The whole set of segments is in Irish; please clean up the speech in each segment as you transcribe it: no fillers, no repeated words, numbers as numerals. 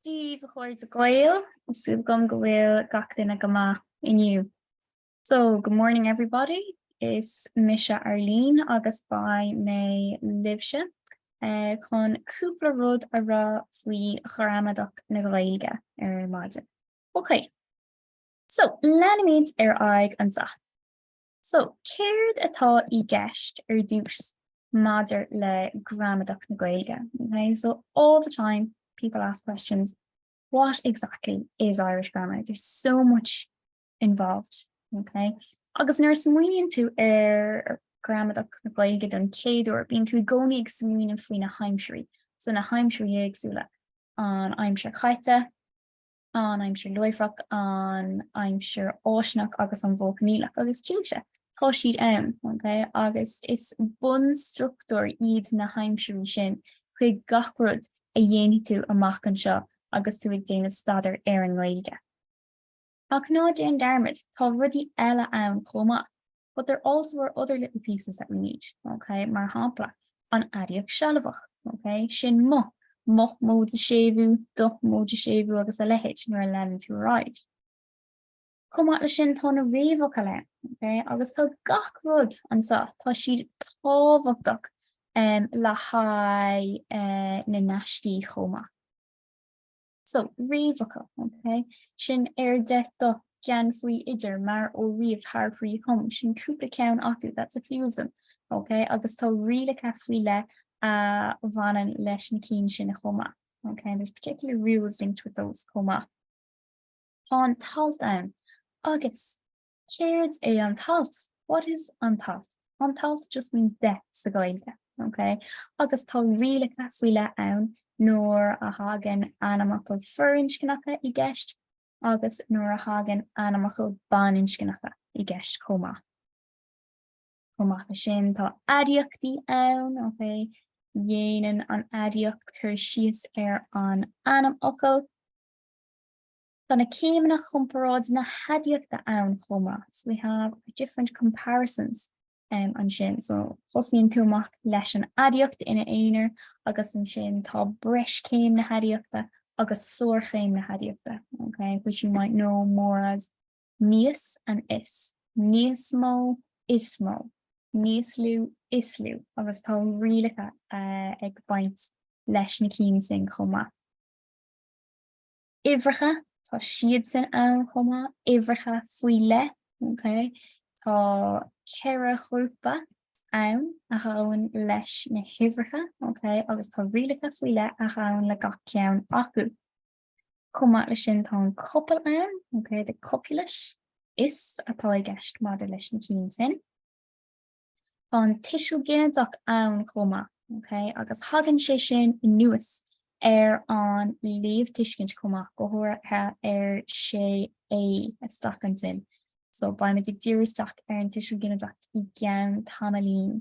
Dia daoibh a chairde Gael, Tá súil agam go bhfuil gach duine go maith inniu. So, good morning everybody, is mise Arlene agus beidh mé libhse chun cúpla rud a rá faoi ghramadach na Gaeilge ar maidin. Ok, so leanfaimid ar aghaidh anseo. So, céard atá i gceist ar dtús maidir le gramadach na Gaeilge? Okay, so all the time people ask questions, what exactly is Irish grammar? There's so much involved, okay? Agus nuair a smaoiníonn tú ar gramadach na Gaeilge don chéad uair, bíonn tú i gcónaí ag smaoineamh faoi na haimsirí, so na haimsirí éagsúla, an aimsir chaite, an aimsir láithreach, an aimsir fháistineach agus an mhodh choinníollach, agus cinnte, tá siad ann, ok? Agus is bunstruchtúr iad na haimsirí sin chuig gach rud a dhéanfaidh tú amach anseo agus tú ag déanamh staidéar ar an nGaeilge. Ach ná déan dearmad, tá rudaí eile ann chomh maith. But there also are other little pieces that we need, ok? Mar shampla, an aidiacht sealbhach, ok? Sin mo, mo móide séimhiú, do móide séimhiú agus a leithéid nuair a leanann tú ar aghaidh. Chomh maith leis sin, tá na réamhfhocail ann, ok? Agus tá gach rud anseo, tá siad tábhachtach le haghaidh na n-aistí chomh maith. So, réamhfhocail, ok? Sin ar, de, do, ceann, faoi, idir, mar, ó, riamh, thar, thrí, chun, sin cúpla ceann acu, that's a few of them, ok? Agus tá rialacha faoi leith a bhaineann leis na cinn sin chomh maith, ok? And there's particular rules linked with those chomh maith. Tá an t-alt ann agus Céard é an t-alt? What is an t-alt? An t-alt just means the sa Ghaeilge, ok? Agus tá rialacha faoi leith ann nuair a thagann ainmfhocail firinscneacha i gceist agus nuair a thagann ainmfhocail baininscneacha i gceist chomh maith. Chomh maith leis sin, tá aidiachtaí ann, ok? Déanann an aidiacht cur síos ar an ainmfhocal. Tá na céimeanna chomparáid na haidiachta ann chomh maith. So we have different comparisons um, ansin. So tosaíonn tú amach leis an aidiacht ina aonar agus ansin tá breischéim na haidiachta agus sárchéim na haidiachta, okay, which you might know more as níos and is, níos mó, is mó, níos lú, is lú, agus tá rialacha uh, ag baint leis na cinn sin chomh maith. Uimhreacha, tá siadsan ann chomh maith, uimhreacha faoi leith, ok? Tá ceithre ghrúpa ann a ghabhann leis na huimhreacha, ok? Agus tá rialacha faoi leith a ghabhann le gach ceann acu. Chomh maith leis sin tá an copail ann, ok? The copulate, is atá i gceist maidir leis na cinn sin. Tá an tuiseal ginideach ann chomh maith, ok, agus thagann sé sin anuas ar an léamhthuiscint chomh maith, go háirithe ar sé é isteach ansin. So beimid ag díriú isteach ar an tuiseal ginideach i gceann tamaillín.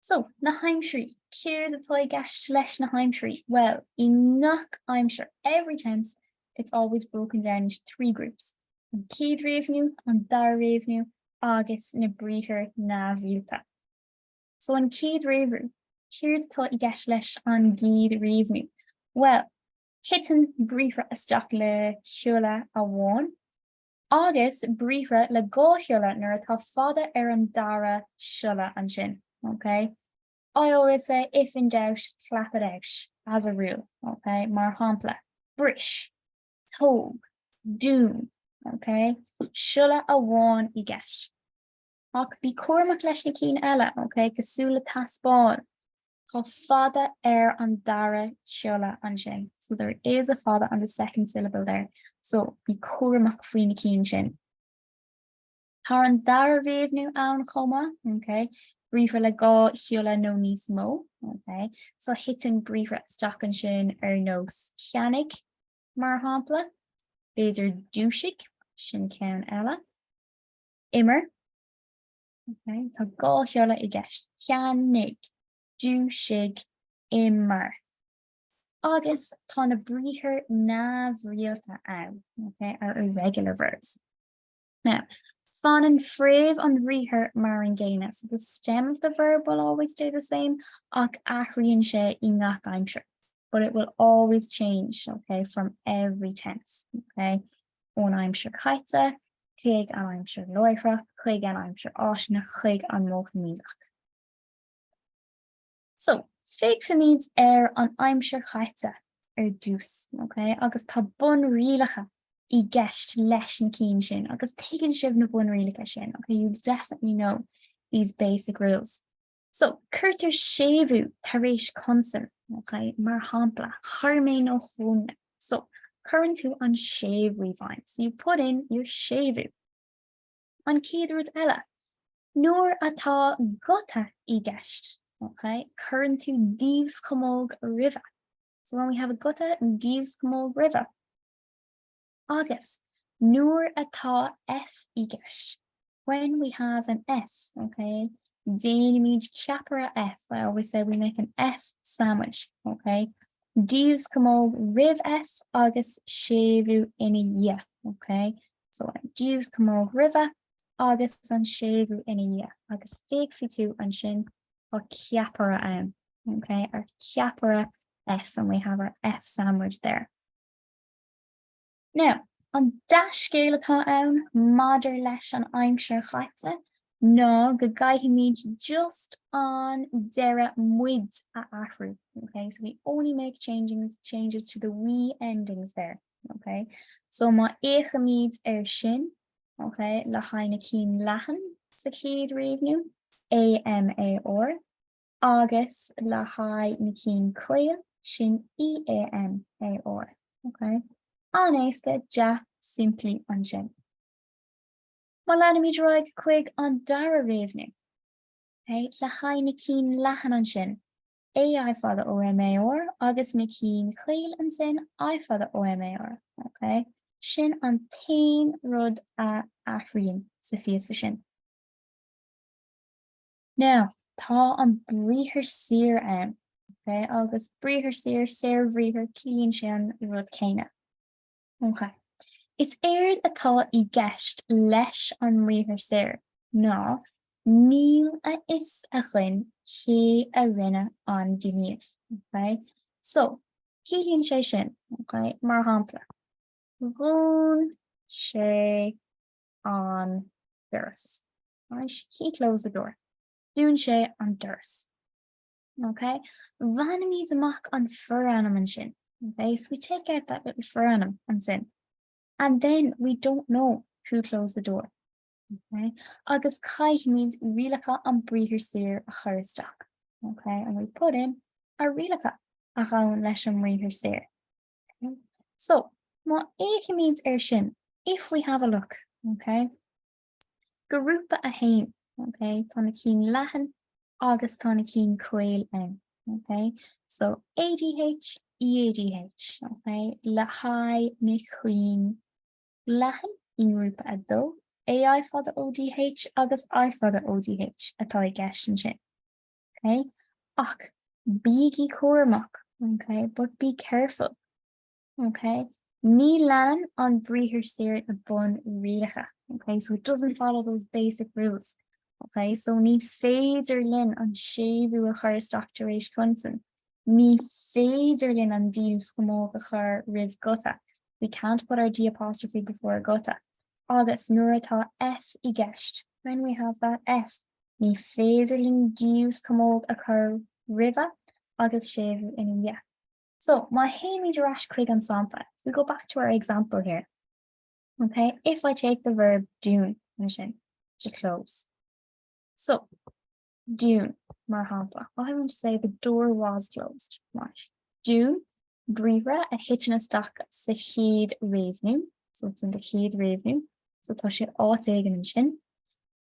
So, na haimsirí. Céard atá i gceist leis na haimsirí? Bhuel, i ngach aimsir, every tense, it's always broken down into 3 groups, an chéad réimniú, an dara réimniú agus na briathair neamhrialta. So, an chéad réimniú, céard atá i gceist leis an gcéad réimniú? Bhuel, thiteann briathra isteach le siolla amháin, agus briathra le 2 shiolla nuair atá fada ar an dara siolla ansin, ok? I always say if in doubt, clap it out, as a rule, ok? Mar shampla, bris, tóg, dún, ok? Siolla amháin i gceist. Ach bí cúramach leis na cinn eile, ok? Cosúil le taispeáin. Tá fada ar an dara siolla ansin. So there is a fada on the second syllable there. So bí cúramach faoi na cinn sin. Tá an dara réimniú ann chomh maith, ok? Briathra le 2 shiolla nó níos mó, ok? So thiteann briathra isteach ansin ar nós ceannaigh, mar shampla. B'fhéidir dúisigh, sin ceann eile. Imir. Ok, tá 2 shiolla i gceist, ceannaigh, dúisigh, imir. Agus tá na briathair neamhrialta ann, ok, our irregular verbs. Now, fanann fréamh an bhriathair mar an gcéanna, so the stem of the verb will always stay the same, ach athraíonn sé i ngach aimsir. But it will always change, okay, from every tense, okay? Ón aimsir chaite, chuig an aimsir láithreach, chuig an aimsir fháistineach, chuig an modh coinníollach. So, féachfaimid ar an aimsir chaite ar dtús, okay? Agus tá bunrialacha i gceist leis na cinn sin, agus tuigeann sibh na bunrialacha sin, okay? You definitely know these basic rules. So, cuirtear séimhiú tar éis consan, okay? Mar shampla, chuir mé nó dhún mé. So, cuireann tú an séimhiú i bhfeidhm. So, you put in your séimhiú. An chéad rud eile, nuair atá guta i gceist, okay, cuireann tú dímhascamóg roimhe. So when we have a guta, dímhascamóg roimhe. Agus nuair atá F i gceist, when we have an F, okay, déanaimid ceapaire F, I always say we make an F sandwich, okay, dímhascamóg roimh F agus séimhiú ina dhiaidh, okay, so an dímhascamóg roimhe agus an séimhiú ina dhiaidh, agus féachfaidh tú ansin tá ceapaire ann, okay, our ceapaire F, and we have our F sandwich there. Now, an dea-scéal atá ann maidir leis an aimsir chaite ná go gcaithfimid just an deireadh muid a athrú, okay? So we only make changings, changes to the we endings there, okay? So má fhéachaimid air sin, okay, le haghaidh na cinn leathan sa chéad réimniú, A M A R, agus le haghaidh na cinn caol, sin E A M A R. Ok? An-éasca, deas, simplí ansin. Má leanaimid ar aghaidh chuig an dara réimniú, ok, le haghaidh na cinn leathan ansin, A I fada O M A R agus na cinn chaol ansin, I fada O M A R. Ok? Sin an t-aon rud a athraíonn sa phíosa sin. Now, tá an briathar saor ann, ok, agus briathar saor, saorbhriathar, ciallaíonn sé an rud céanna. Ok. Is éard atá i gceist leis an mbriathar saor ná níl a fhios againn cé a rinne an gníomh, ok? So, ciallaíonn sé sin, ok, mar shampla, dhún sé an doras. Right, he closed the door. Dún sé an doras. Ok, bainimid amach an forainm ansin. Ok, so we take out that little forainm ansin. And then we don't know who closed the door. Ok, agus caithfimid rialacha an briathar saor a chur isteach. Ok, and we put in our rialacha a ghabhann leis an mbriathar saor. Okay. So, má fhéachaimid air sin, if we have a look, okay, Grúpa 1, ok, tá na cinn leathan agus tá na cinn caol ann, ok? So ADH, EADH, ok, le haghaidh na cinn leathan i ngrúpa 2, AI fada ODH agus I fada ODH atá i gceist ansin, ok? Ach bígí cúramach, ok, but be careful. Ok, ní leanann an briathar saor na bunrialacha. Ok, so it doesn't follow those basic rules. Ok, so ní féidir linn an séimhiú a chur isteach tar éis consan. Ní féidir linn an dímhascamóg a chur roimh guta. We can't put our D apostrophe before a guta. Agus nuair atá F i gceist, when we have that F, ní féidir linn dímhascamóg a chur roimhe agus séimhiú ina dhiaidh. So, má théimid ar ais chuig an sampla, if we go back to our example here, okay, if I take the verb dún ansin, to close. So, dún, mar shampla, I want to say the door was closed. Right. Dún, briathra a thiteann isteach sa chéad réimniú, so it's in the chéad réimniú, so tá sé áit éigin ansin.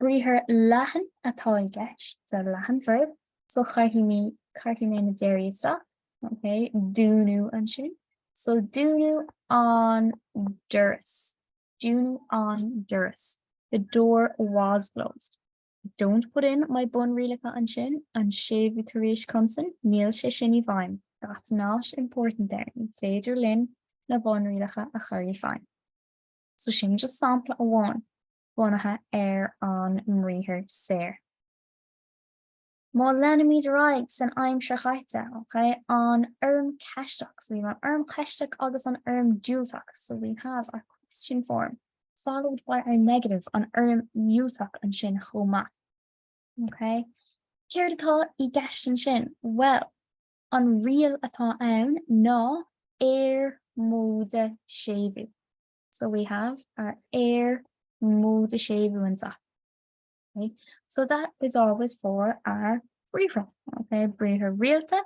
Briathar leathan atá i gceist, it's a leathan verb, so cuirfidh mé, cuirfidh mé na deirí isteach, Ok, dúnadh ansin. So dúnadh an doras. Dúnadh an doras. The door was closed. Don't put in my bunrialacha ansin, an séimhiú tar éis consan, níl sé sin i bhfeidhm. That's not important there. Ní féidir linn na bunrialacha a chur i bhfeidhm. So sin just sampla amháin bunaithe ar an mbriathar saor. Má leanaimid ar aghaidh san aimsir chaite, ok, an fhoirm cheisteach, so we have an fhoirm cheisteach agus an fhoirm diúltach, so we have our question form followed by our negative, an fhoirm dhiúltach ansin chomh maith. Ok? Céard atá i gceist ansin? Bhuel, an riail atá ann ná ar móide séimhiú. So we have our ar móide séimhiú anseo. Okay? So that is always for our briathra. Okay? Briathra rialta.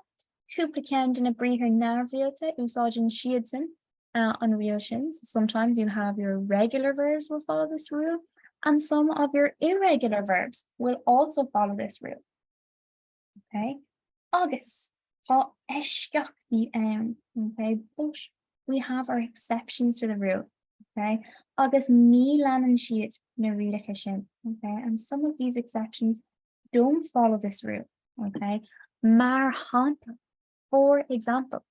Cúpla ceann de na briathra neamhrialta úsáideann siadsan uh, an riail sin. So sometimes you have your regular verbs will follow this rule and some of your irregular verbs will also follow this rule. Okay? Agus tá eisceachtaí ann, okay? But we have our exceptions to the rule, okay? Agus ní leanann siad na rialacha sin, okay? And some of these exceptions don't follow this rule, okay? Mar shampla, for example,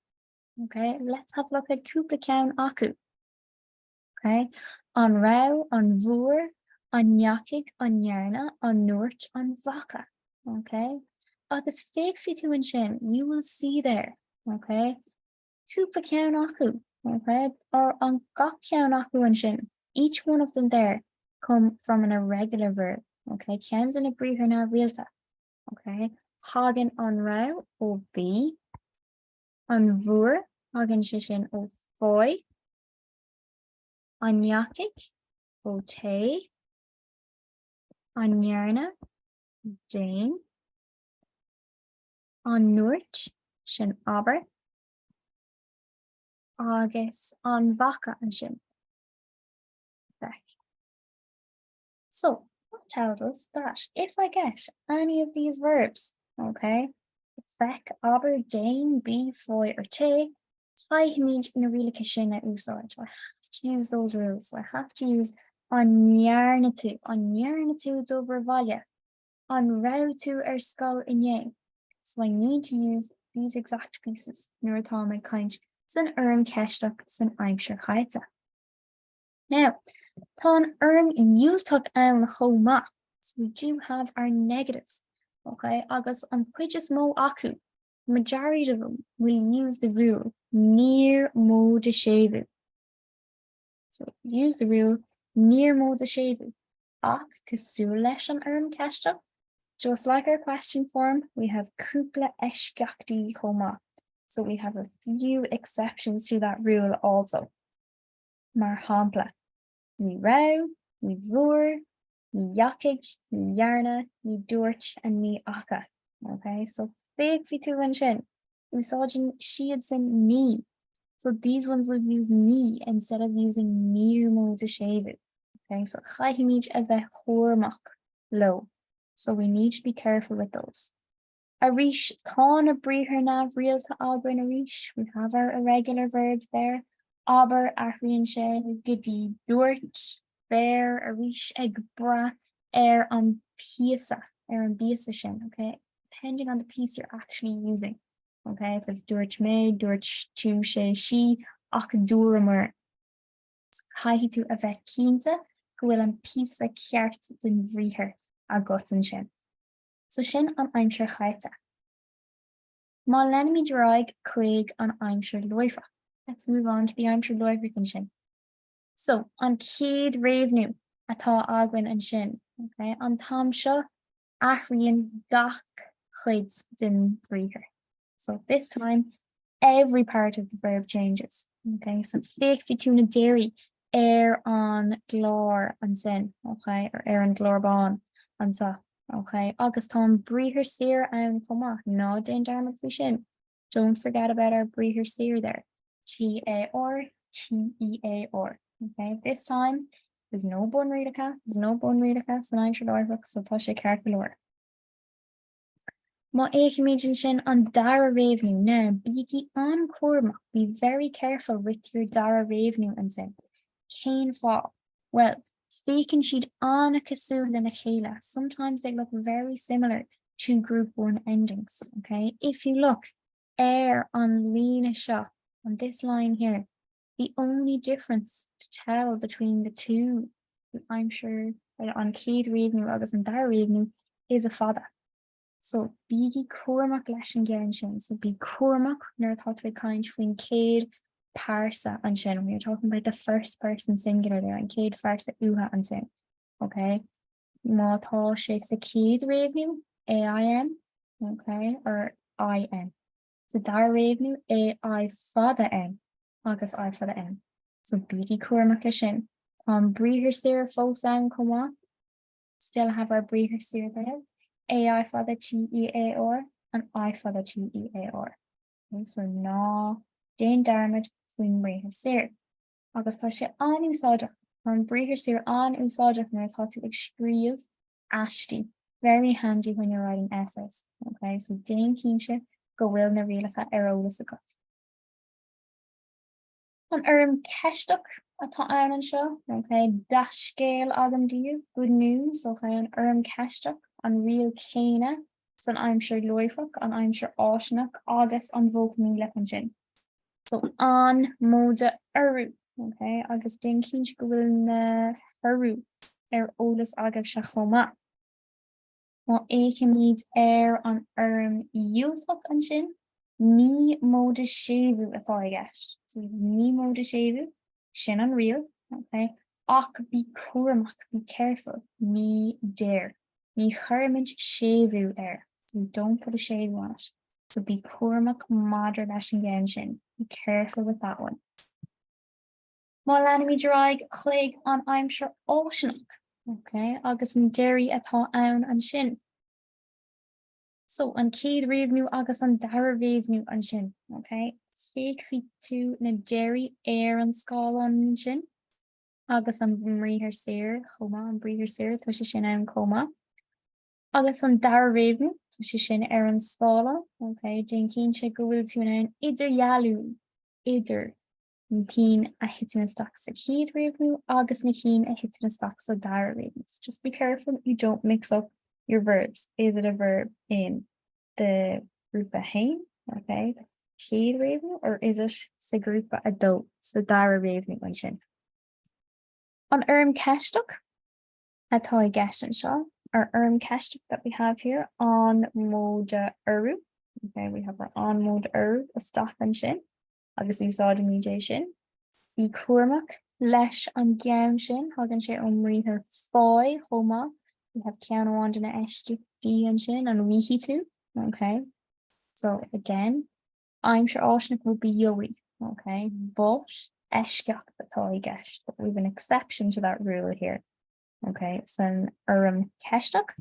okay? Let's have a look at cúpla ceann acu. Okay? An raibh, an bhfuair, an ndeachaigh, an ndearna, an ndúirt, an bhfaca. Okay? Agus féachfaidh tú ansin, you will see there, okay? Cúpla ceann acu, okay? Or an gach ceann acu ansin, each one of them there come from an irregular verb, okay? Ceann de na briathra neamhrialta, okay? Tagann an raibh ó bí, an bhfuair, tagann sé sin ó faigh, An ndeachaigh? Ó téigh. An ndearna? Déan. An ndúirt? Sin abair. Agus an bhfaca ansin? Feic. So, that tells us that if I get any of these verbs, okay, feic, abair, déan, bí, faigh or téigh, caithfimid na rialacha sin a úsáid. I have to use those rules. I have to use an ndearna tú, an ndearna tú d'obair bhaile, an raibh tú ar scoil inné. So I need to use these exact pieces nuair atáim ag caint san fhoirm cheisteach san aimsir chaite. Now, tá an fhoirm dhiúltach ann chomh maith. So we do have our negatives. Okay, agus an chuid is mó acu, majority of them will use the rule níor móide séimhiú. So use the rule níor móide séimhiú. Ach cosúil leis an fhoirm cheisteach, just like our question form, we have cúpla eisceachtaí chomh maith. So we have a few exceptions to that rule also. Mar shampla, ní raibh, ní bhfuair, ní dheachaigh, ní dhearna, ní dúirt and ní fhaca. Ok, so féachfaidh tú ansin, úsáideann siadsan ní. So these ones will use ní instead of using níor móide séimhiú. Ok, so caithfimid a bheith cúramach leo. So we need to be careful with those. Arís, tá na briathra neamhrialta againn arís, we have our irregular verbs there. Abair, athraíonn sé go dtí dúirt, beir, arís ag brath ar an píosa, ar an bpíosa sin, ok? Depending on the piece you're actually using. Ok, if it's dúirt mé, dúirt tú, sé, sí, ach dúramar. Caithfidh tú a bheith cinnte go bhfuil an píosa ceart den bhriathar agat ansin. So sin an aimsir chaite. Má leanaimid ar aghaidh chuig an aimsir láithreach. Let's move on to the aimsir láithreach ansin. So, an chéad réimniú atá againn ansin, okay, an t-am seo athraíonn gach cuid den bhriathar. So this time, every part of the verb changes. Okay, so féachfaidh tú na deirí ar an gclár ansin, okay, or ar an gclár bán anseo, okay, agus tá an briathar saor ann chomh maith, ná déan dearmad faoi sin. Don't forget about our briathar saor there. T A R T E A R. Okay, this time there's no bunrialacha, there's no bunrialacha san aimsir láithreach, so tá sé ceart go leor. Má fhéachaimid ansin an dara réimniú, now bígí an-chúramach, be very careful with your dara réimniú ansin. Cén fáth? Bhuel, féachann siad an-chosúil lena chéile, sometimes they look very similar to group 1 endings, okay? If you look ar an líne seo, on this line here, the only difference to tell between the two, aimsir, an chéad réimniú agus an dara réimniú, is a fada. So bígí cúramach leis an gceann sin. So bí cúramach nuair atá tú ag caint faoin chéad pearsa ansin, when you're talking about the first person singular there, an chéad phearsa uatha ansin. Ok? Má tá sé sa chéad réimniú, AIM, ok, or IM. Sa dara réimniú, AI fada M agus I fada M. So bígí cúramach leis sin. Tá an briathar saor fós ann chomh maith. Still have our briathar saor there. AI fada T E A R and I fada T E A R. Okay, so ná déan dearmad faoin mbriathar saor. Agus tá sé an-úsáideach. Tá an briathar saor an-úsáideach nuair atá tú ag scríobh aistí. Very handy when you're writing essays. Okay, so déan cinnte go bhfuil na rialacha ar eolas agat. An fhoirm ceisteach atá ann anseo, okay, dea-scéal agam daoibh, good news, okay, an fhoirm ceisteach, an riail céanna san aimsir láithreach, an aimsir fháistineach agus an mhodh choinníollach ansin. So an móide urú, okay, agus déan cinnte go bhfuil na hurú ar eolas agaibhse chomh maith. Má fhéachaimid ar an fhoirm dhiúltach ansin, ní móide séimhiú atá i gceist. So ní móide séimhiú, sin an riail, okay? Ach bí cúramach, be careful, ní deir. Ní chuirimid séimhiú air. So we don't put a séimhiú on it. So bí cúramach maidir leis an gceann sin. Be careful with that one. Má leanaimid ar aghaidh chuig an aimsir fháistineach, ok, agus na deirí atá ann ansin. So, an chéad réimniú agus an dara réimniú ansin, ok. Feicfidh tú na deirí ar an scáileán ansin agus an mbriathar saor chomh maith, an briathar saor, tá sé sin ann chomh maith. Agus an dara réimniú, tá sé sin ar an scáileán, ok. Déan cinnte go bhfuil tú in ann idirdhealú idir na cinn a thiteann isteach sa chéad réimniú agus na cinn a thiteann isteach sa dara réimniú. So just be careful you don't mix up your verbs. Is it a verb in the grúpa 1, okay, chéad réimniú, or is it sa grúpa 2, sa dara réimniú ansin? An fhoirm ceisteach atá i gceist anseo, our fhoirm ceisteach that we have here, an móide urú, okay, we have our an móide urú isteach ansin. agus úsáidimid é sin. Bí cúramach leis an gceann sin, tagann sé ón mbriathar faigh chomh maith. We have ceann amháin de na eisceachtaí ansin, an bhfaighidh tú? Ok. So again, aimsir fháistineach will be gheobhaidh, ok? But eisceacht atá i gceist. But we've an exception to that rule here. Ok, san fhoirm cheisteach.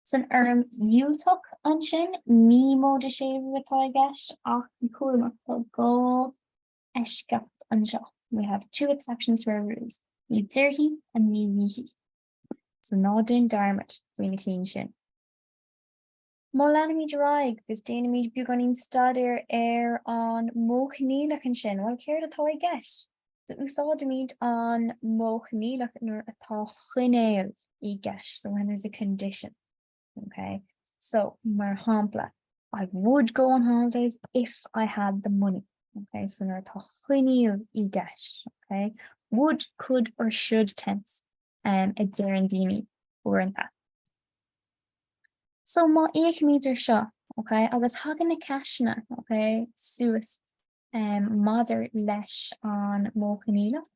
San fhoirm dhiúltach ansin, ní móide séimhiú atá i gceist ach bí cúramach, tá dhá eisceacht anseo, we have two exceptions to our rules, ní déarfaidh and ní rífidh. So ná déan dearmad faoi na cinn sin. Má leanaimid ar aghaidh agus déanaimid beagáinín staidéir ar an modh coinníollach ansin, bhuel céard atá i gceist? So úsáidimid an modh coinníollach nuair atá coinníoll i gceist, so when there's a condition. Okay? So mar shampla, I would go on holidays if I had the money. Okay? So nuair atá coinníoll i gceist. Okay? Would, could or should tense um, a deireann daoine uaireanta. So má fhéachaimid ar seo, okay, agus thagann na ceisteanna, okay, suas Maidir leis an modh coinníollach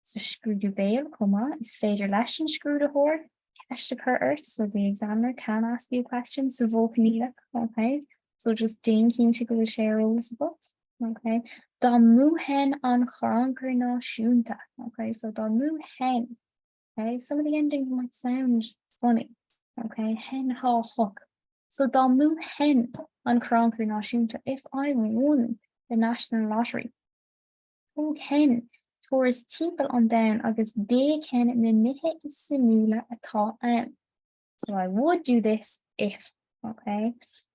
sa scrúdú béil chomh maith, is féidir leis an scrúdaitheoir ceist a chur ort, so the examiner can ask you a question sa mhodh coinníollach, ok? So just déan cinnte go bhfuil sé ar eolas agat, ok? Dá mbuafainn an Crannchur Náisiúnta, ok? So dá mbuafainn, ok? Some of the endings might sound funny, ok? Hen, ha, hoc. So dá mbuafainn an Crannchur Náisiúnta, if I won the National Lottery, thógfainn turas timpeall an domhain agus d'fheicfinn na nithe is suimiúla atá ann. So I would do this if, ok?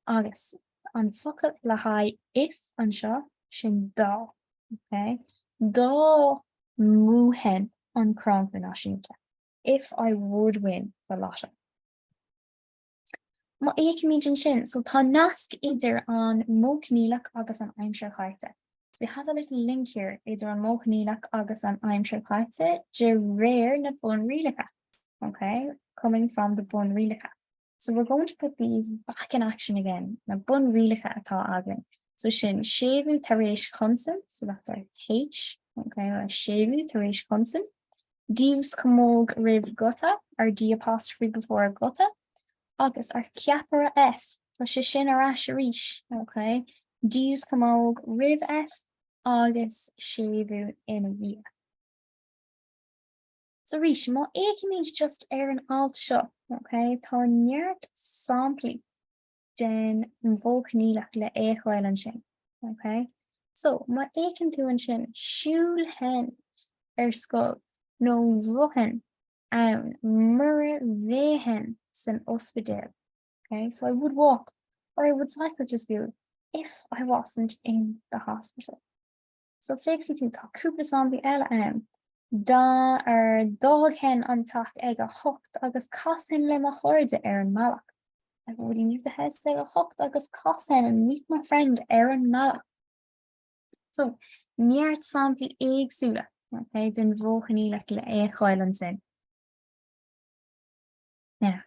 Agus an focal le haghaidh if anseo, sin dá, ok? Dá mbuafainn an Crannchur Náisiúnta, if I would win the lotto. Má fhéachaimid ansin, so tá nasc idir an modh coinníollach agus an aimsir chaite. So we have a little link here idir an modh coinníollach agus an aimsir chaite de réir na bunrialacha, ok, coming from the bunrialacha. So we're going to put these back in action again, na bunrialacha atá againn. So sin séimhiú tar éis consan, so that's our H, okay, our séimhiú tar éis consan. Diúscamhóg roimh guta, our D apostrophe before a guta, agus ár ceapaire F, tá sé sin ar ais arís, okay, Diúscamhóg roimh F agus séimhiú ina dhiaidh. So arís, má fhéachaimid just ar an alt seo, okay, tá neart samplaí den mhodh coinníollach le fheiceáil ansin, okay? So, má fhéachann tú ansin, shiúlfainn ar scoil nó rachainn ann mura mbeinn san ospidéal, okay? So I would walk or I would cycle to school if I wasn't in the hospital. So feicfidh tú, tá cúpla samplaí eile ann. Dá ar d'fhágfainn an teach ag a hocht agus chasfainn le mo chairde ar an mbealach. I would leave the house ag a hocht agus chasfainn and meet my friend ar an mbealach. So, neart samplaí éagsúla, okay, den mhodh choinníollach le fheiceáil ansin. Now,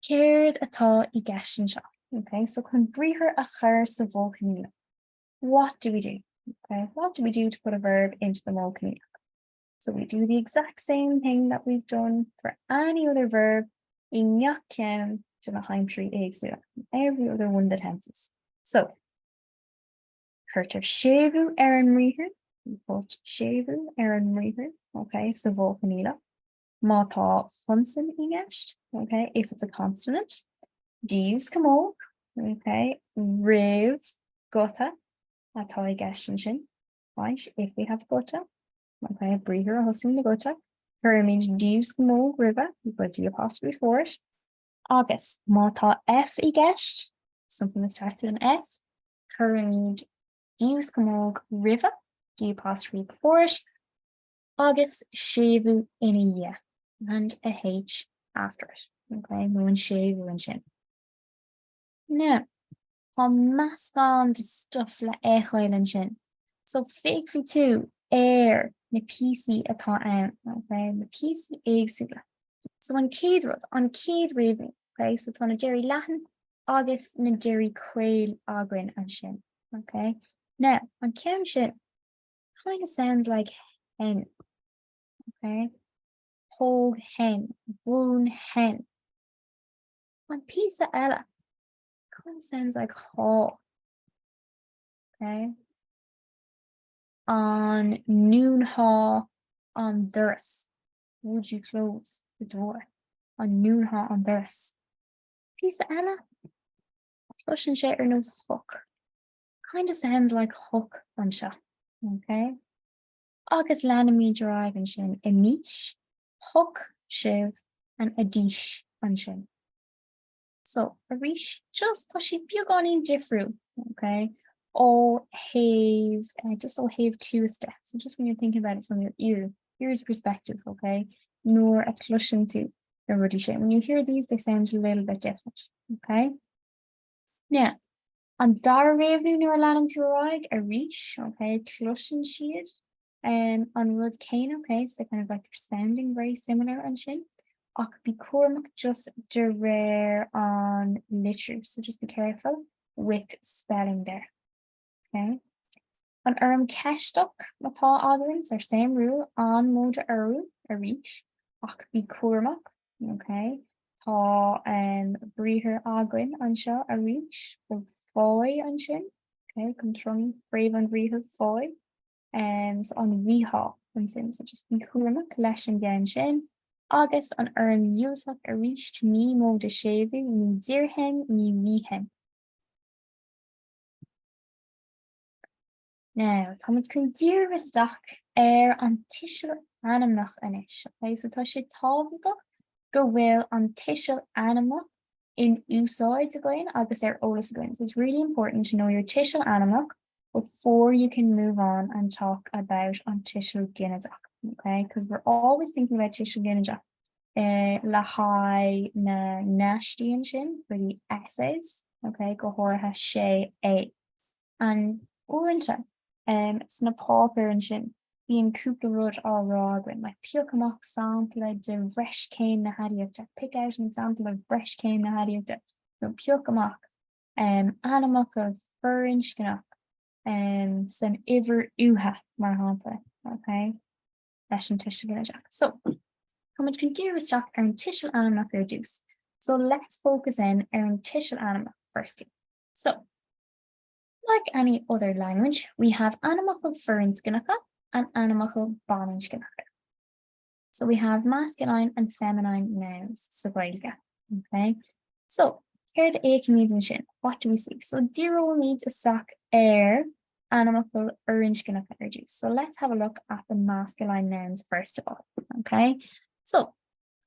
céard atá i gceist anseo? Okay, so chun briathar a chur sa mhodh choinníollach. What do we do? Okay, what do we do to put a verb into the modh coinníollach? So we do the exact same thing that we've done for any other verb i ngach ceann de na haimsirí éagsúla, every other one of the tenses. So, cuirtear séimhiú ar an mbriathar, we put séimhiú ar an mbriathar, okay, sa mhodh coinníollach. Má tá consan i gceist, okay, if it's a consonant, diúscamhóg, okay, roimh guta atá i gceist ansin, right, if we have guta, okay, briathar a thosaíonn le guta, cuirimid diúscamhóg roimhe, we put D apostrophe before it, agus má tá F i gceist, something that starts with an F, cuirimid diúscamhóg roimhe, D apostrophe before it, agus séimhiú ina dhiaidh, and a H after it, ok, nó an séimhiú ansin. Now, tá meascán de stuff le fheiceáil ansin, so féachfaidh tú ar na píosaí atá ann, ok, na píosaí éagsúla. So an chéad rud, an chéad réimniú, ok, so tá na deirí leathan agus na deirí caol againn ansin, ok. Now, an ceann sin, Kind of sounds like hen. Okay. Thógfainn, mhúinfinn. An píosa eile. Kind of sounds like haw. Okay. An ndúnfá an doras. Would you close the door? An ndúnfá an doras. Píosa eile. Cloiseann sé ar nós hook. Kind of sounds like hook anseo. Ok? Agus leanaimid ar aghaidh ansin imís, thiocfadh sibh and idís ansin. So, arís, just tá sé beagáinín difriúil, ok? Ó thaobh, eh, just ó thaobh cluas de. So just when you're thinking about it from your ear, ear's perspective, ok? Nuair a chloiseann tú na rudaí sin. When you hear these, they sound a little bit different, ok? Now, An dara réimniú nuair a leanann tú ar aghaidh arís, ok, cloiseann siad um, an rud céanna, ok, so they kind of like they're sounding very similar ansin, ach bí cúramach just de réir an litriú, so just be careful with spelling there. Ok. An fhoirm ceisteach atá againn, so same rule, an móide urú arís, ach bí cúramach, ok? Tá um, briathar againn anseo arís, ó faigh ansin, ok, go trom, fréamh an bhriathair faigh, um, so an bhfaightheá ansin, so just bí cúramach leis an gceann sin. Agus an fhoirm dhiúltach arís, ní móide séimhiú, ní déarfainn, ní rífinn. Now, táimid chun díriú isteach ar an tuiseal ainmneach anois, ok? So tá sé tábhachtach go bhfuil an tuiseal ainmneach in úsáid againn agus ar eolas againn. So it's really important to know your tuiseal ainmneach before you can move on and talk about an tuiseal ginideach, ok? Because we're always thinking about tuiseal ginideach eh, le haghaidh na n-aistí ansin for the essays, ok? Go háirithe sé A. And uaireanta sna páipéir ansin. Bíonn cúpla rud á rá againn, like pioc amach sampla de bhreischéim na haidiachta, pick out an example of breischéim na haidiachta, nó pioc amach um, ainmfhocal firinscneach um, san uimhir uatha, mar shampla, okay? leis an tuiseal ginideach. So, táimid chun díriú isteach ar an tuiseal ainmneach ar dtús. So let's focus in ar an tuiseal ainmneach firstly. So, like any other language, we have ainmfhocail firinscneacha and ainmfhocail baininscneacha. So we have masculine and feminine nouns sa Ghaeilge. Okay? So, céard a fheicimid ansin? What do we see? So díreoimid isteach ar ainmfhocail fhirinscneacha ar dtús. So let's have a look at the masculine nouns first of all. Okay? So,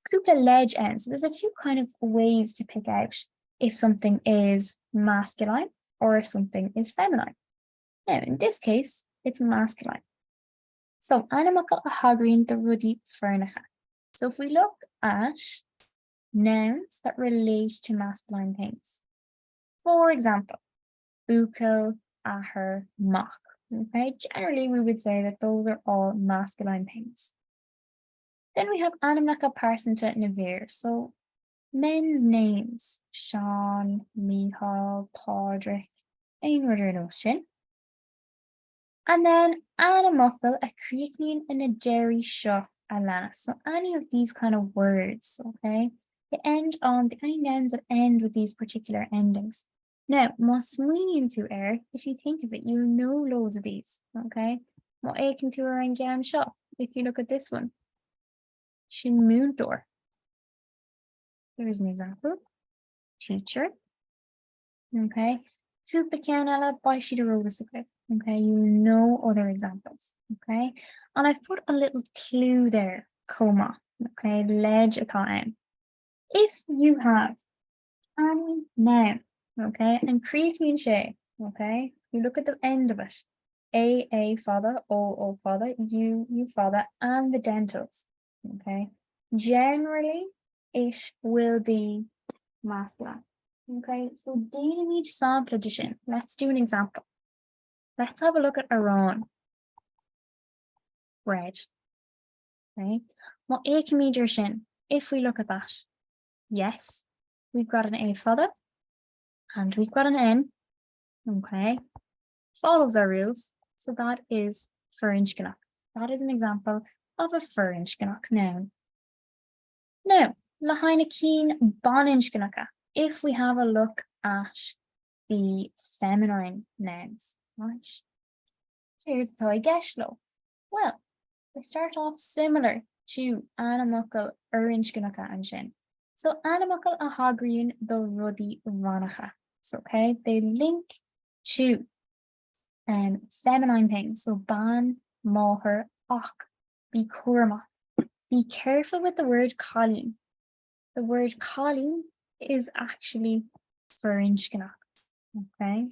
cúpla leid ann. So there's a few kind of ways to pick out if something is masculine or if something is feminine. Now, in this case, it's masculine. So ainmfhocail a thagraíonn do rudaí fireannacha. So if we look at nouns that relate to masculine things. For example, buachaill, athair, mac. Okay, generally we would say that those are all masculine things. Then we have ainmneacha pearsanta na bhfear. So men's names, Seán, Mícheál, Pádraic, aon rud ar nós sin. And then ainmfhocail a chríochnaíonn ar na deirí seo a leanas. So any of these kind of words, okay? They end on the any nouns that end with these particular endings. Now, má smaoiníonn tú air, if you think of it, you'll know loads of these, okay? Má fhéachann tú ar an gceann seo, if you look at this one, sin múinteoir. Here's an example. Teacher. Okay. Cúpla ceann eile, beidh siad ar eolas agaibh. Okay, you know other examples. Okay, and I've put a little clue there, chomh maith. Okay, leid atá ann. If you have any noun, okay, and críochnaíonn sé, okay, you look at the end of it, A, A fada, O, O fada, U, U fada, and the dentals, okay, generally it will be masculine. Okay, so déanaimid sampla de sin. Let's do an example. Let's have a look at arán. Bread. Okay. Má fhéachaimid air sin, if we look at that, yes, we've got an A fada and we've got an N. Okay. Follows our rules. So that is firinscneach. That is an example of a firinscneach noun. Now, le haghaidh na cinn baininscneacha, if we have a look at the feminine nouns, right? Céard atá i gceist leo? Well, they start off similar to ainmfhocail fhirinscneacha ansin. So ainmfhocail a thagraíonn do rudaí baineannacha. So, okay, they link to um, feminine things. So bean, máthair, ach, bí cúramach. Be careful with the word cailín. The word cailín is actually firinscneach. Okay?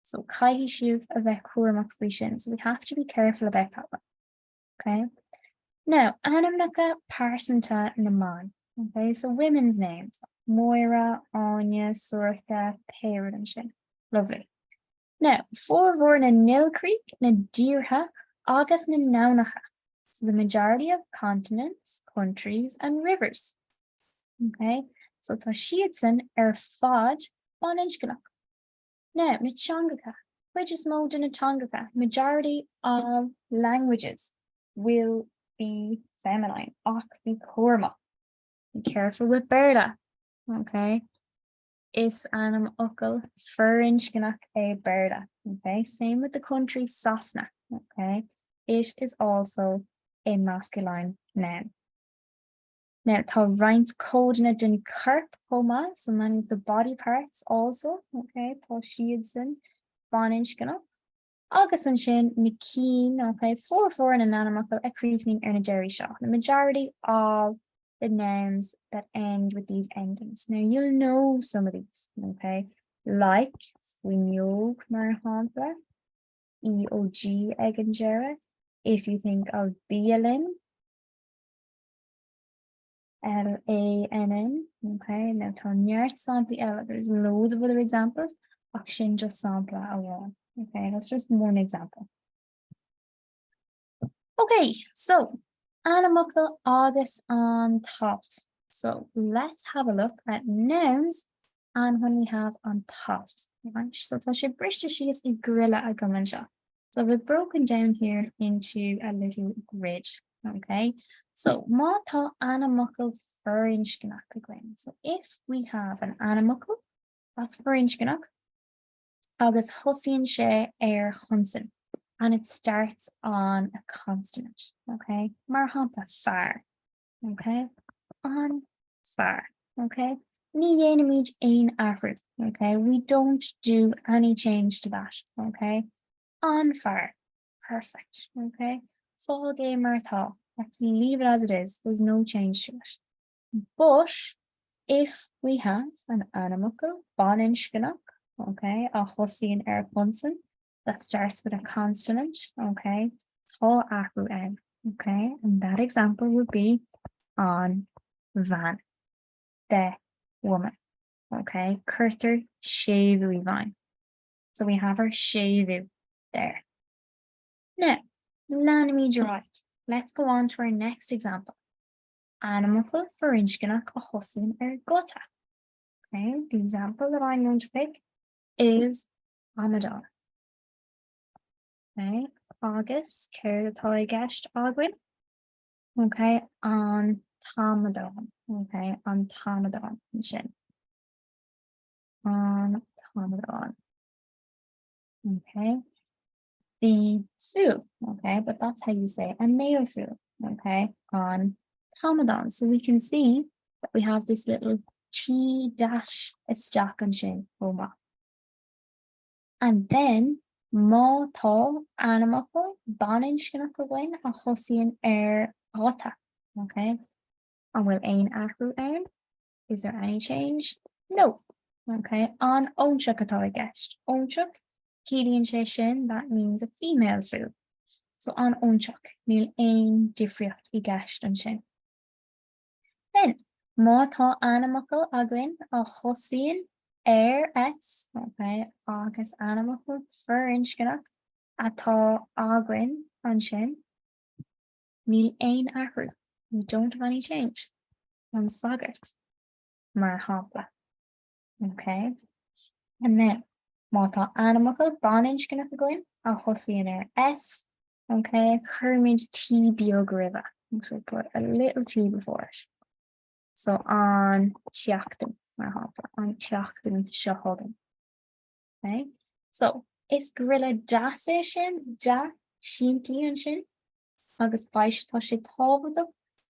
So caithfidh sibh a bheith cúramach faoi sin. So we have to be careful about that one. Okay? Now, ainmneacha pearsanta na mban. Okay, so women's names. Máire, Áine, Sorcha, pé rud ansin. Lovely. Now, formhór na n-ilchríoch, na dtíortha agus na n-aibhneacha. So the majority of continents, countries and rivers. Okay, so tá siadsan ar fad baininscneach. Now, na teangacha, cuid is mó de na teangacha, majority of languages will be feminine, ach bí cúramach. Be careful with Béarla. Okay. Is ainmfhocal firinscneach é Béarla. Okay, same with the country Sasana. Okay, it is also a masculine noun. Now tá roinnt codanna den chorp chomh maith, so many of the body parts also, okay, tá siadsan baininscneach. Agus ansin na cinn, okay, formhór na n-ainmfhocal a chríochnaíonn ar na deirí seo, the majority of the nouns that end with these endings. Now you'll know some of these, okay, like fuinneog mar shampla, EOG ag an deireadh, if you think of bialann, L-A-N-N, okay, now tá neart samplaí eile, there's loads of other examples, ach sin just sampla amháin, okay, that's just one example. Ok, so ainmfhocal agus an t-alt. So let's have a look at nouns and when we have an t-alt. Right? So tá sé briste síos i grille agam anseo. So we've broken down here into a little grid. Okay, so má tá ainmfhocal firinscneach againn. So if we have an ainmfhocal that's firinscneach, agus thosaíonn sé ar chonsan and it starts on a consonant, okay? Mar shampla fear, okay? An fear, okay? Ní dhéanaimid aon athrú, okay? We don't do any change to that, okay? An fear, perfect, okay? Fág é mar atá, let's leave it as it is, there's no change to it. But if we have an ainmfhocal baininscneach, okay, a thosaíonn ar chonsan, that starts with a consonant, okay, tá athrú ann, okay, and that example would be an bhean, the woman, okay, cuirtear séimhiú i bhfeidhm. So we have our séimhiú there. Now, leanfaimid ar aghaidh. Let's go on to our next example. Ainmfhocal firinscneach a thosaíonn ar guta. Okay, the example that I'm going to pick is amadán. Okay, agus céard atá i gceist againn? Okay, an t-amadán. Okay, an t-amadán ansin. An t-amadán. Okay. The fool, okay, but that's how you say a male fool, okay, an t-amadán. So we can see that we have this little T dash isteach ansin chomh maith. And then má tá ainmfhocal baininscneach againn a thosaíonn ar ghuta, okay? An bhfuil aon athrú ann? Is there any change? No. Okay, an óinseach atá i gceist. Óinseach, ciallaíonn sé sin, that means a female fool. So an óinseach, níl aon difríocht i gceist ansin. Then, má tá ainmfhocal againn a thosaíonn ar S, okay, agus ainmfhocal firinscneach atá againn ansin, níl aon athrú. We don't have any change. An sagart, mar shampla. Okay? And then, má tá ainmfhocal baininscneach againn a thosaíonn ar S, okay, cuirimid T beag roimhe. So put a little T before it. So an tseachtain, mar shampla, an tseachtain seo chugainn. Okay? So, is grille deas é sin, deas simplí ansin, agus beidh sé, tá sé tábhachtach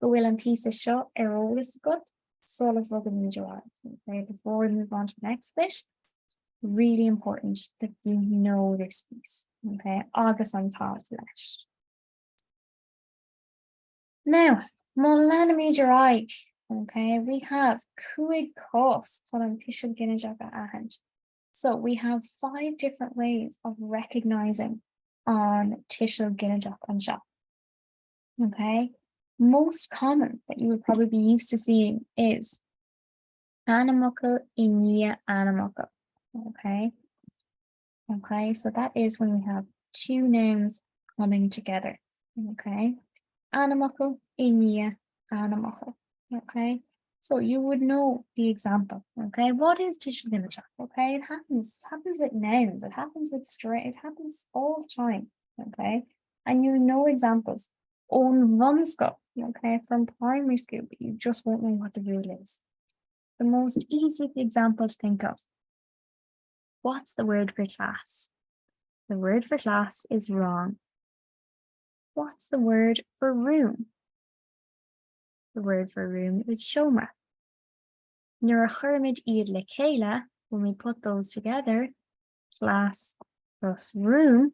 go bhfuil an píosa seo ar eolas agat sula bhogaimid ar aghaidh. Okay, before we move on to the next bit, really important that you know this piece, okay, agus an t-alt leis. Now, má leanaimid ar aghaidh, okay, we have cúig cás chun an tuiseal ginideach a aithint. So we have 5 different ways of recognising an tuiseal ginideach anseo. Okay? Most common that you would probably be used to seeing is ainmfhocal i ndiaidh ainmfhocail. Okay? Okay, so that is when we have 2 nouns coming together. Okay? Ainmfhocal i ndiaidh ainmfhocail. Okay? So you would know the example. Okay? What is tuiseal ginideach? Okay? It happens, it happens with nouns, it happens with straight, it happens all the time. Okay? And you know examples ón bhunscoil, okay, from primary school, but you just won't know what the rule is. The most easy example to think of. What's the word for class? The word for class is rang. What's the word for room? The word for room is seomra. Nuair a chuirimid iad le chéile, when we put those together, class plus room,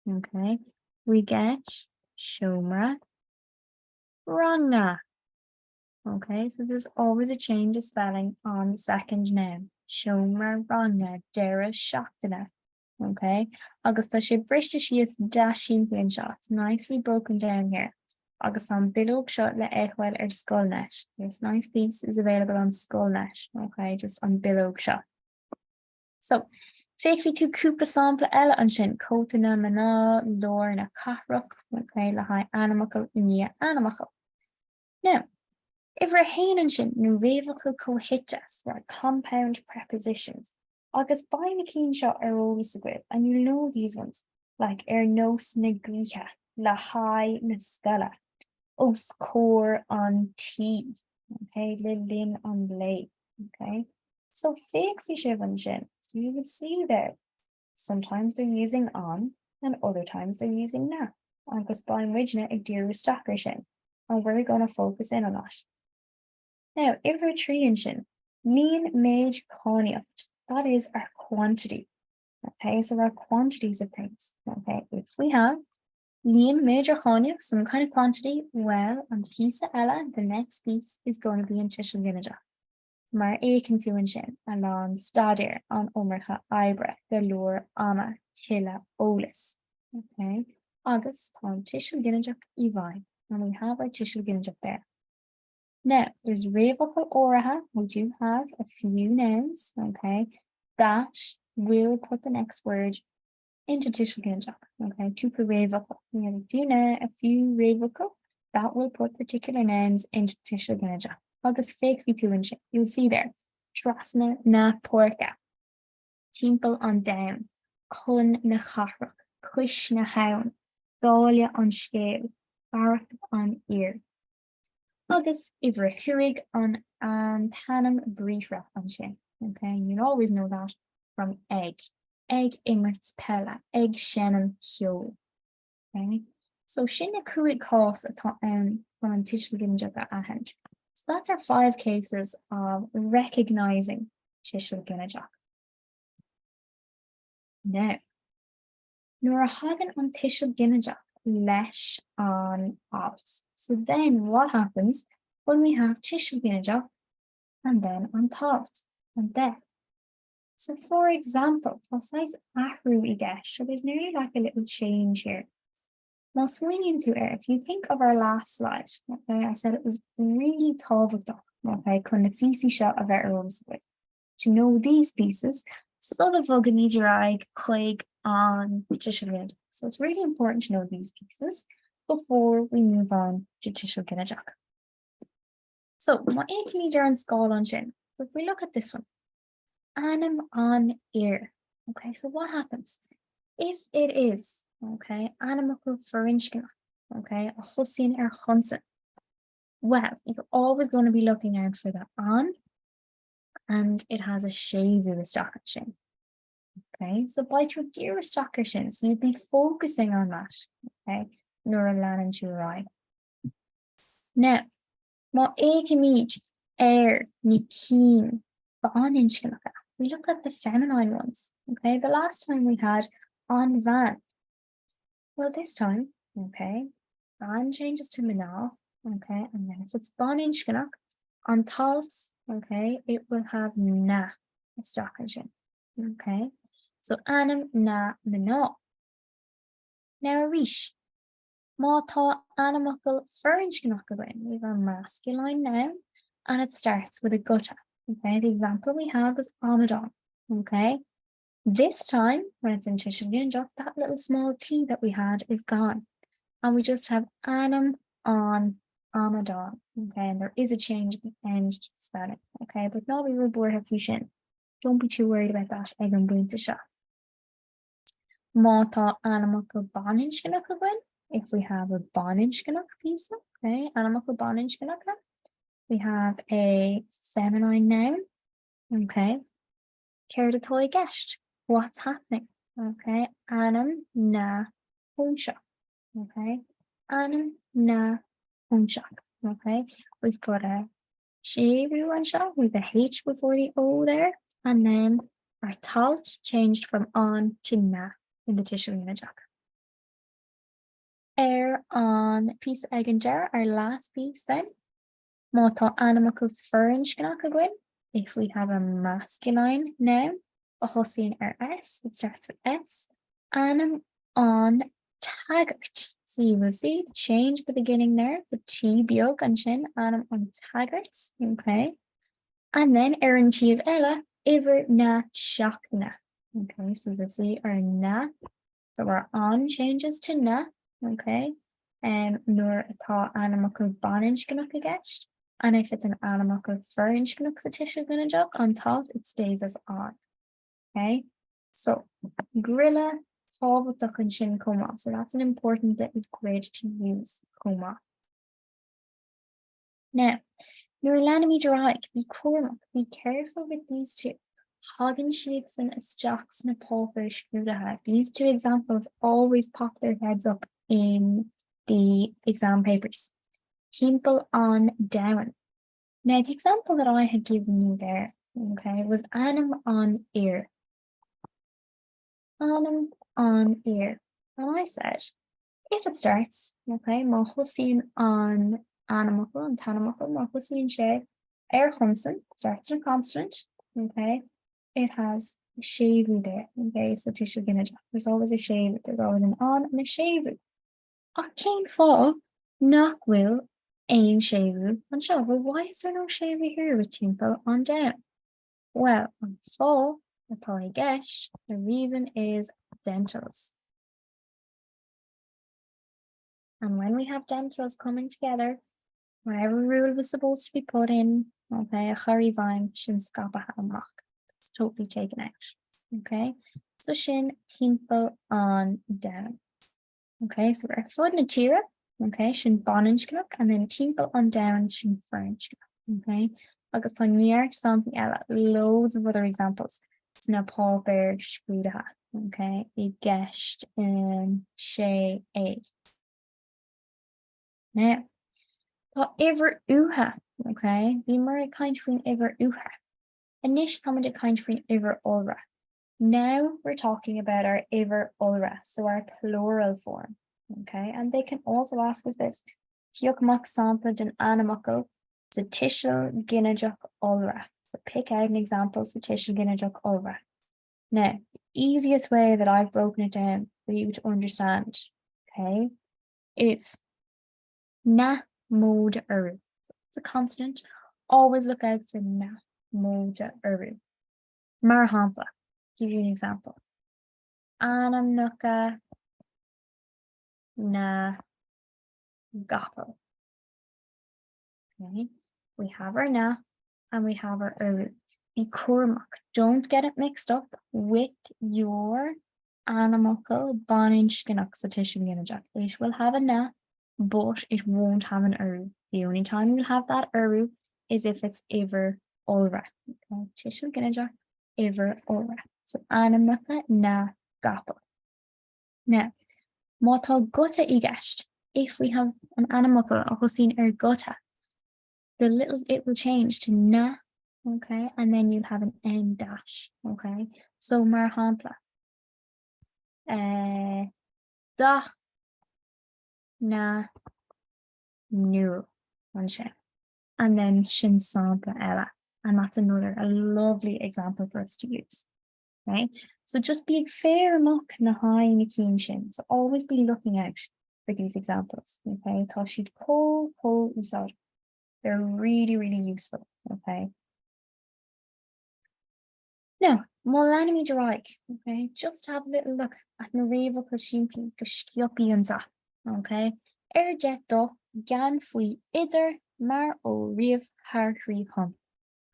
okay, we get seomra ranga. Okay, so there's always a change of spelling on the second noun. Seomra ranga, deireadh seachtaine. Ok, agus tá sé briste síos deas simplí anseo, it's nicely broken down here. Agus tá an bileog seo le feiceáil ar Scoilnet. This nice piece is available on Scoilnet, ok, just an bileog seo. So, Féachfaidh tú cúpla sampla eile ansin, cóta na mná, lár na cathrach, okay, le haghaidh ainmfhocal i ndiaidh ainmfhocail. Now, uimhir a haon ansin, na réamhfhocail comhshuite, so our compound prepositions. Agus beidh na cinn seo ar eolas agaibh, and you'll know these ones, like ar nós na gaoithe, le haghaidh na scoile, os comhair an tí, okay, le linn an lae, okay. So féachfaidh sibh ansin, so you will see there, sometimes they're using an and other times they're using na, agus beidh muidne ag díriú isteach ar sin, and we're gonna focus in on that. Now, uimhir a 3 ansin, líon, méid, cainníocht, that is our quantity, okay, so our quantities of things, okay, if we have líon, méid or cainníocht, some kind of quantity, well, an píosa eile, the next piece is going to be an tuiseal ginideach. Mar a fheiceann tú ansin, a lán staidéir, an iomarca oibre, go leor ama, tuilleadh eolais. Ok, agus tá an tuiseal ginideach i bhfeidhm, and we have our tuiseal ginideach there. Now, there's réamhfhocal áirithe, we do have a few nouns, ok, that will put the next word into tuiseal ginideach, ok, cúpla réamhfhocal, we have a few, a few réamhfhocal that will put particular nouns into tuiseal ginideach. Agus féachfaidh tú ansin, you'll see there, trasna na páirce, timpeall an domhain, chun na cathrach, cois na habhann, dála an scéil, fearacht an fhir. Agus uimhir a chúig, an an t-ainm briathartha ansin, ok, you'll always know that from ag, ag imirt peile, ag seinm ceoil. Ok, so sin na cúig cás atá ann chun an tuiseal ginideach a aithint. So that's our five cases of recognising tuiseal ginideach. Now, nuair a thagann an tuiseal ginideach leis an alt. So then what happens when we have tuiseal ginideach and then an t-alt, an the. So for example, tá saghas athrú i gceist, so there's nearly like a little change here. Má smaoiníonn tú air, if you think of our last slide, okay, I said it was really tábhachtach, okay, chun na píosaí seo a bheith ar eolas agaibh. To know these pieces, sula bhogaimid ar aghaidh chuig an tuiseal ginideach. So it's really important to know these pieces before we move on to tuiseal ginideach. So má fhéachaimid ar an scáileán sin, so if we look at this one, ainm an fhir. Okay, so what happens? If it is, okay, ainmfhocal firinscneach, okay, a thosaíonn ar chonsan, well, you're always going to be looking out for the an, and it has a séimhiú isteach ansin. Okay, so beidh tú ag díriú isteach ar sin, so you'd be focusing on that, okay, nuair a leanann tú ar aghaidh. Now, má fhéachaimid ar na cinn baininscneacha, we look at the feminine ones, okay, the last time we had an bhean. Well, this time, okay, bean changes to mná, okay, and then if it's baininscneach, an t-alt, okay, it will have na isteach ansin, okay. So ainm na mná. Now arís, má tá ainmfhocal firinscneach againn, we have our masculine noun, and it starts with a guta, okay. The example we have is amadán, okay. This time, when it's in tuiseal ginideach, that little small t that we had is gone. And we just have ainm an amadáin, okay, and there is a change at the end to the spelling, okay, but ná bí róbhuartha faoi sin. Don't be too worried about that ag an bpointe seo. Má tá ainmfhocal baininscneach againn, if we have a baininscneach piece, okay, ainmfhocal baininscneach, we have a feminine noun, okay, Céard atá i gceist? What's happening? Ok, ainm na hóinseach. Ok, ainm na hóinseach. Ok, we've got a séimhiú anseo, we've a H before the O there, and then our t-alt changed from an to na in the tuiseal ginideach. Ar an píosa ag an deireadh, our last piece then, Má tá ainmfhocal firinscneach againn, if we have a masculine noun, a thosaíonn ar S, it starts with S, ainm an tsagairt. So you will see the change at the beginning there, the T beag ansin, ainm an tsagairt, okay? And then ar an taobh eile, uimhir na seachtaine. Okay, so we'll see our na. So our an changes to na, okay? Um, nuair atá ainmfhocal baininscneach i gceist, and if it's an ainmfhocal firinscneach sa tuiseal ginideach, an t-alt, it stays as an. Okay? So, grille tábhachtach ansin chomh maith. So that's an important little grid to use chomh maith. Now, nuair a leanaimid ar aghaidh, bí cúramach, be careful with these two. Tagann siadsan isteach sna páipéir scrúdaithe. These two examples always pop their heads up in the exam papers. Timpeall an domhain. Now, the example that I had given you there, okay, was ainm an fhir. Ainm an fhir. And I said, if it starts, okay, má thosaíonn an ainmfhocal, an t-ainmfhocal, má thosaíonn sé ar chonsan, starts on a consonant, okay, it has a séimhiú there, okay, sa tuiseal ginideach. There's always a séimhiú, there's always an an and a séimhiú. Ach cén fáth nach bhfuil aon séimhiú anseo? Well, why is there no séimhiú here with timpeall an domhain? Well, an fáth atá i gceist, the reason is dentals. And when we have dentals coming together, whatever rule was supposed to be put in, okay, a chur i bhfeidhm, sin scaipthe amach. It's totally taken out. Okay, so sin timpeall an domhain. Okay, so ar fud na tíre, okay, sin baininscneach, and then timpeall an domhain sin firinscneach. Okay, agus tá neart samplaí eile, loads of other examples sna páipéir scrúdaithe, okay, i gceist um, 6A. Now, tá uimhir uatha, okay, bhíomar ag caint faoin uimhir uatha. Anois táimid ag caint faoin uimhir iolra. Now we're talking about our uimhir iolra, so our plural form. Okay, and they can also ask us this. Pioc amach sampla den ainmfhocal sa tuiseal ginideach iolra. So pick out an example sa tuiseal ginideach iolra. Now, the easiest way that I've broken it down for you to understand, okay, is na móide urú. So it's a consonant. Always look out for na móide urú. Mar shampla, give you an example. Ainmneacha na gcapall. Okay, we have our na and we have our urú. Bí cúramach, don't get it mixed up with your ainmfhocal baininscneach sa tuiseal ginideach. It will have a na, but it won't have an urú. The only time you'll have that urú is if it's uimhir iolra. Okay, tuiseal ginideach, uimhir iolra. So ainmneacha na gcapall. Now, má tá guta i gceist, if we have an ainmfhocal a thosaíonn ar guta, the little it will change to na, okay, and then you'll have an N dash, okay? So mar shampla, uh, dath na n-úll ansin. And then sin sampla eile, and that's another a lovely example for us to use. Okay, so just bí ag faire amach le haghaidh na cinn sin. So always be looking out for these examples. Okay, tá siad chomh chomh úsáideach. They're really, really useful. Okay. Now, má leanaimid ar aghaidh, okay, just have a little look at na réamhfhocail simplí go sciobtha anseo. Okay, ar de do gan faoi idir mar ó riamh thar thrí chun.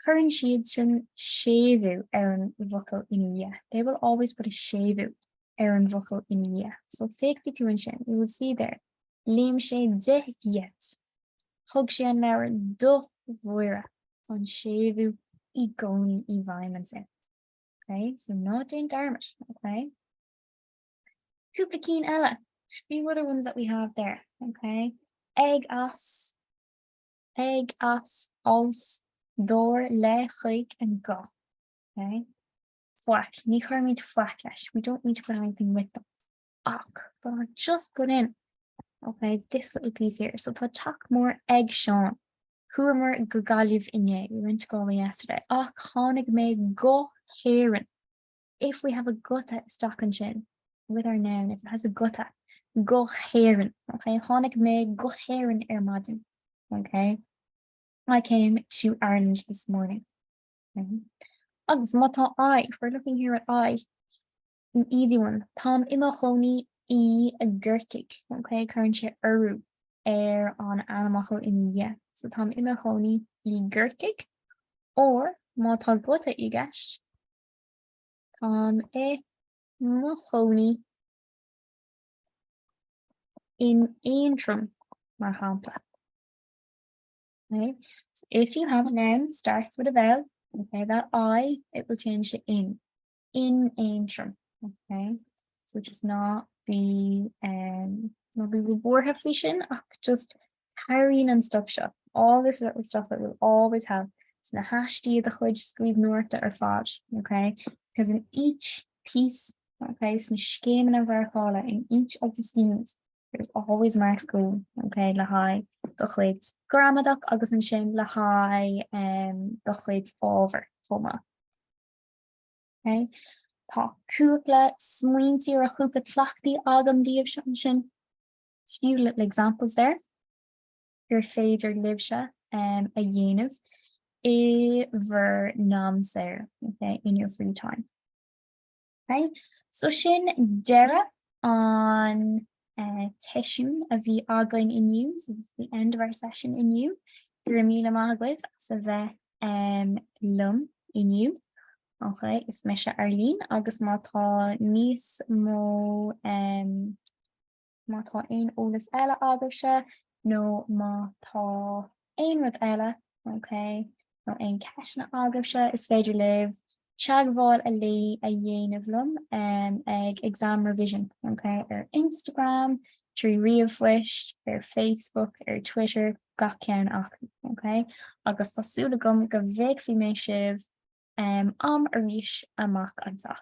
Cuireann siad sin séimhiú ar an bhfocal ina dhiaidh. They will always put a séimhiú ar an bhfocal ina dhiaidh. So feicfidh tú ansin, you will see there, Léim sé de gheit. Thug sé an leabhar do Mháire. Tá an séimhiú i gcónaí i bhfeidhm ansin. Okay, so ná déan dearmad, okay? Cúpla cinn eile, few other ones that we have there, okay? Ag, as, ag, as, os, dár, le, chuig, and go. Okay? Faic, ní chuirimid faic leis. We don't need to put anything with them. Ach, but I just put in, okay, this little piece here. So tá teach mór ag Seán. Chuamar go Gaillimh inné. We went to Galway yesterday. Ach tháinig mé go hÉirinn. If we have a guta isteach ansin with our noun, if it has a guta, go hÉirinn. Okay, tháinig mé go hÉirinn ar maidin. Okay, I came to Ireland this morning. Okay. Agus má tá I, if we're looking here at I, An easy one, Táim i mo chónaí i gCorcaigh, ok, cuireann sé urú ar an ainmfhocal ina dhiaidh. So táim i mo chónaí i gCorcaigh, or má tá guta i gceist, táim i mo chónaí in Aontroim, mar shampla. Okay, so if you have a noun starts with a vowel, okay, that I, it will change to in. In Aontroim, okay? So just ná bí um, ná bí buartha faoi sin ach just cabhraíonn an stuff seo. All this little stuff that will always help sna haistí i do chuid scríbhneoireachta ar fad, okay? Because in each piece, okay, sna scéimeanna mharcála, in each of the schemes, there's always marks going, okay, le haghaidh do chuid gramadach agus ansin le haghaidh um, do chuid ábhair chomh maith. Okay. Tá cúpla smaointe ar chúpla cleachtaí agam daoibhse ansin. Few little examples there gur féidir libhse um, a dhéanamh i bhur n-am saor, okay, in your free time. Okay? So sin deireadh an uh, tseisiúin a bhí againn inniu, so this is the end of our session inniu. Go raibh míle maith agaibh as a bheith um, liom inniu. Ok, is mise Arlene agus má tá níos mó um, má tá aon eolas eile agaibhse nó má tá aon rud eile, ok, nó aon ceisteanna agaibhse, is féidir libh teagmháil a lí a dhéanamh liom um, ag Exam Revision, ok, ar Instagram, trí ríomhphoist, ar Facebook, ar Twitter, gach ceann acu, ok? Agus tá súil agam go bhfeicfidh mé sibh um, am arís amach anseo.